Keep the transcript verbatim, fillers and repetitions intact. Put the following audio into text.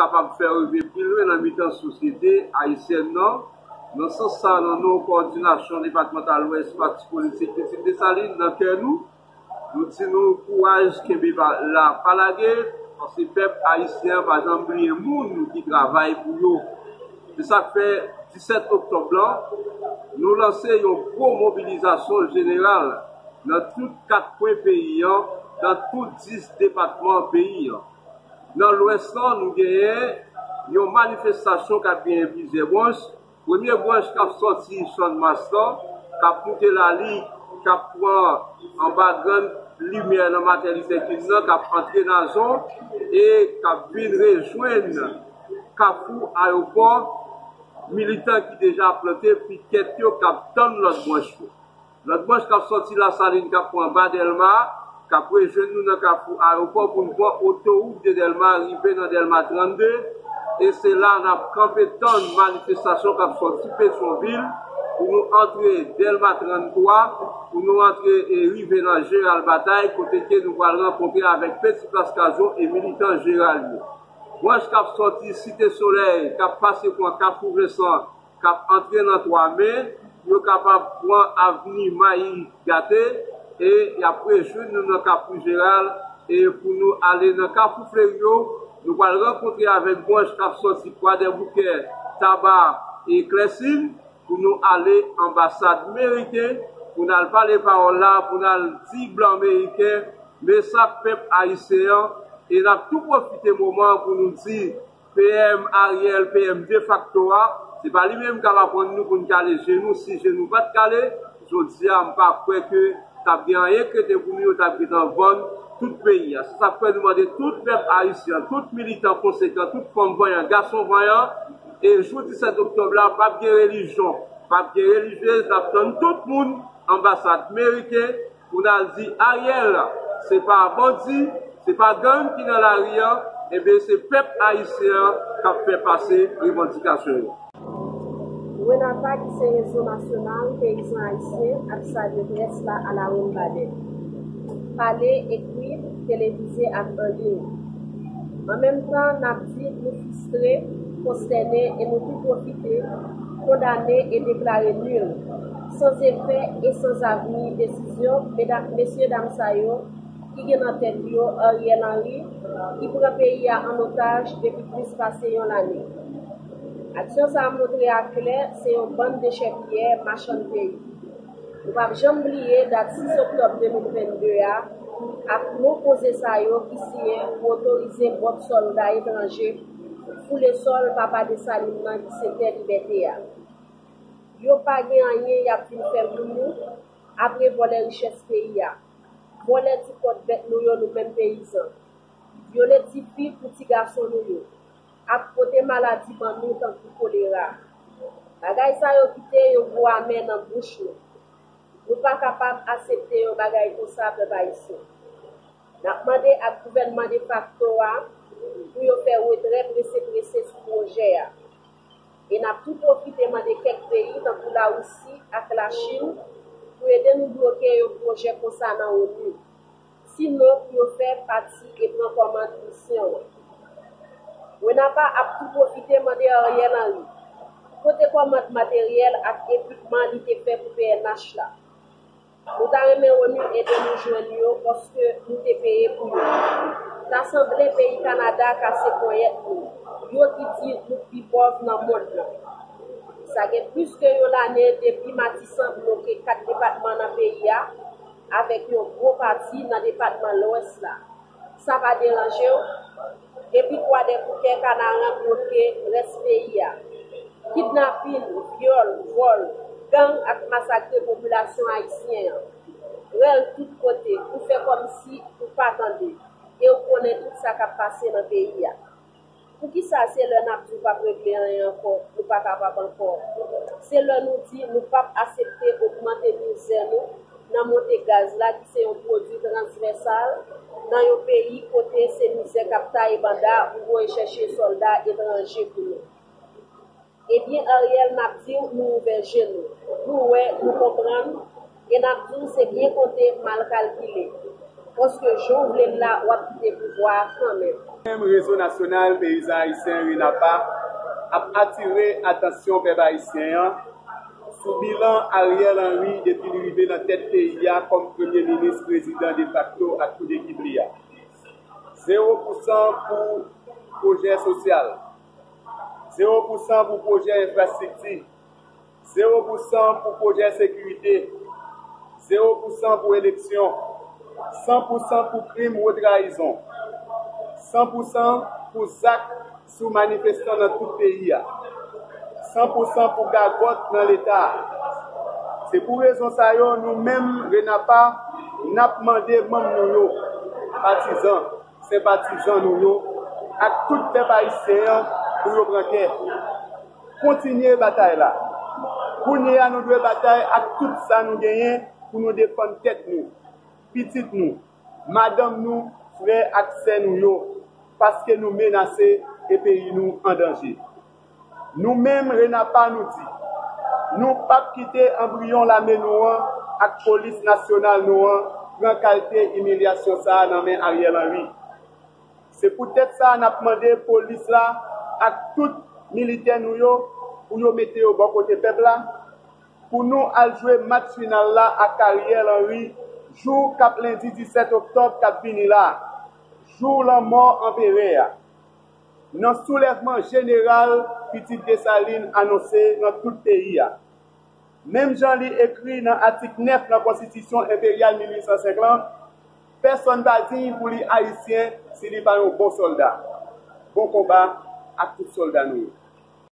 kapab fè rive pi lwen nan mitan sosyete ayisyèn nan. Nan sans sa, nan non kowòdinasyon depatmantal Lwès Pati Politik Pitit Desalin, nan kè nou, nou di nou kouraj, kenbe la, pa lage, paske pèp ayisyen an pa janm bliye moun ki travay pou yo. Se sa k fè disèt oktòb lan, nou lanse yon gwo mobilizasyon jeneral nan tout kat kwen peyi an, nan tout dis depatman peyi an. Nan Lwès lan, nou genyen yon manifestasyon k ap genyen plizyè branch. Premye branch k ap sòti Channmas lan, k ap moute Lali, k ap pran anba grann limyè nan Martin Luther King nan, k ap antre Nazon e k ap vin rejwenn Kafou Ayewopò. Militan ki deja plante pikèt yo k ap tann lòt branch yo. Lòt branch k ap sòti Lasalin, k ap pran anba Dèlma, k ap rejwenn nou nan Kafou Ayewopò pou n pran otowout de Dèlma, rive nan Dèlma trannde. E se la n ap kanpe tann manifestasyon k ap sòti Petyonvil pou nou antre Dèlma tranntwa, pou nou antre e rive nan Jeneral Batay, kote ke nou pral rankontre avèk Petit Place Cazeau e militan Jeneral yo. Branch k ap sòti Site Solèy, k ap pase pran Kafou Vensan, k ap antre nan Twa Men, yo kapab pran avni Mayi Gate, e y ap rejwenn nou nan Kafou Jeneral, e pou nou ale nan Kafou Fleryo, nou pral rankontre avèk branch k ap sòti Kwadèboukè, Taba e Klèsin, pou nou ale anbasad meriken, pou n al pale pawòl la, pou n al di blan meriken, men sa k pèp ayisyen an, e n ap tou pwofite moman an pou nou di, P M Ariel, P M defakto a, se pa li menm k ap aprann nou pou n kale je nou. Si je nou pa t kale, jodi a, m pa kwè ke t ap gen anyen k rete pou nou, yo t ap gentan vann tout peyi a. Se sa k fè nou mande tout pèp ayisyen, tout militan konsekan, tout fanm vanyan, gason vanyan, e jou disèt oktòb la, p ap gen relijyon, p ap gen relijyez, n ap tann tout moun, anbasad meriken, pou n al di Ariel, se pa bandi, se pa gang ki nan lari an, ebyen se pèp ayisyen an k ap fè pase revandikasyon yo. Renapa, ki se Rezo Nasyonal Peyizan Ayisyen, ap salye près la alawonnbadè, pale, ekri, televize ak an liy. An menm tan, n ap di nou fristre, konstène e nou tou pwofite kondane e deklare nil, san efè e san avni desizyon medam, mesye dam sa yo ki gen nan tèt yo Ariel Henry, ki pran peyi a an otaj depi plis pase yon lane. Aksyon sa a montre aklè se yon bann dechèpiyè, machann peyi. Nou p ap janm bliye dat sis oktòb de mil vennde a ak mo koze sa yo ki siyen pou otorize bòt sòlda etranje foule sòl Papa Desalin nan ki se tè libète a. Yo pa gen anyen y ap vin fè pou nou apre vòlè richès peyi a, vòlè ti kòd bèt nou yo, nou menm peyizan. Vyole tifi kou ti gason nou yo, ap pote maladi ban nou tankou kolera. Bagay sa yo kite yon gou amè nan bouch nou. Nou pa kapab aksepte yon bagay konsa, pèp ayisyen. N ap mande ak gouvènman defakto a pou yo fè retrè prese prese sou pwojè a. E n ap tou pwofite mande kèk peyi tankou Larisi ak Lachin pou ede nou bloke yon pwojè konsa nan ONU. Sinon pou yo fè pati e pran kòmand misyon an. Renapa ap tou pwofite mande Ariel Henry, kote kòmand materyèl ak ekipman li te fè pou P N H la? Nou ta renmen ONU ede nou jwenn yo paske nou te peye pou yo. Ta sanble peyi Kanada kase ponyèt nou, yo ki di nou pi pòv nan mond lan. Sa gen plis ke yon lane depi Matisan bloke kat depatman nan peyi a, avèk yon gwo pati nan depatman Lwès la. Sa pa deranje w? Epi Kwadèboukè, Kanaran bloke rès peyi a. Kidnapin, vyòl, vòl, gang ak masakre popilasyon ayisyen an. Rèl tout kote, ou fè kòmsi ou pa tande, e ou konnen tout sa k ap pase nan peyi a. Poukisa se lè n ap di w p ap regle anyen ankò, nou pa kapab ankò? Se lè nou di nou p ap aksepte ogmante mizè nou nan monte gaz la ki se yon pwodui transvèsal nan yon peyi kote se mizè k ap taye banda ou voye chèche sòlda etranje pou nou. Ebyen Ariel, n ap di w nou ouvè je nou, nou wè, nou konprann, e n ap di w se byen konte, mal kalkile. Paske jan w vle l la, w ap kite pouvwa a kanmenm. Menm Rezo Nasyonal Peyizan Ayisyen, RENAPA, ap atire atansyon pèp ayisyen an sou bilan Ariel Henry depi li rive nan tèt peyi a kòm premye minis, prezidan defakto ak tout ekip li a. Zewo pousan pou pwojè sosyal, zewo pousan pou pwojè enfrastrikti, zewo pousan pou pwojè sekirite, zewo pousan pou eleksyon, san pousan pou krim wo trayizon, san pousan pou zak sou manifestan nan tout peyi a, san pousan pou gagòt nan Leta a. Se pou rezon sa yo, nou menm RENAPA, n ap mande manm nou yo, patizan, senpatizan nou yo, ak tout pèp ayisyen an pou yo pran kè. Kontinye batay la. Kounye a, nou dwe batay ak tout sa nou genyen pou nou defann tèt nou, pitit nou, madanm nou, frè ak sè nou yo, paske nou menase e peyi nou an danje. Nou menm, RENAPA, nou di, nou p ap kite anbriyon lame nou an ak polis nasyonal nou an pran kalte imilyasyon sa a nan men Ariel Henry. Se poutèt sa n ap mande polis la ak tout militè nou yo pou yo mete yo bò kote pèp la, pou nou al jwe match final la ak Ariel Henry jou k ap lendi disèt oktòb k ap vini la, jou lanmò anperè a. Nan soulèvman jeneral Pitit Desalin anonse nan tout peyi a. Menm jan li ekri nan atik nèf nan Konstitisyon Enperyal mil uit san senk lan, pèsonn pa diy pou li Ayisyen si li pa yon bon sòlda. Bon konba ak tout sòlda nou yo.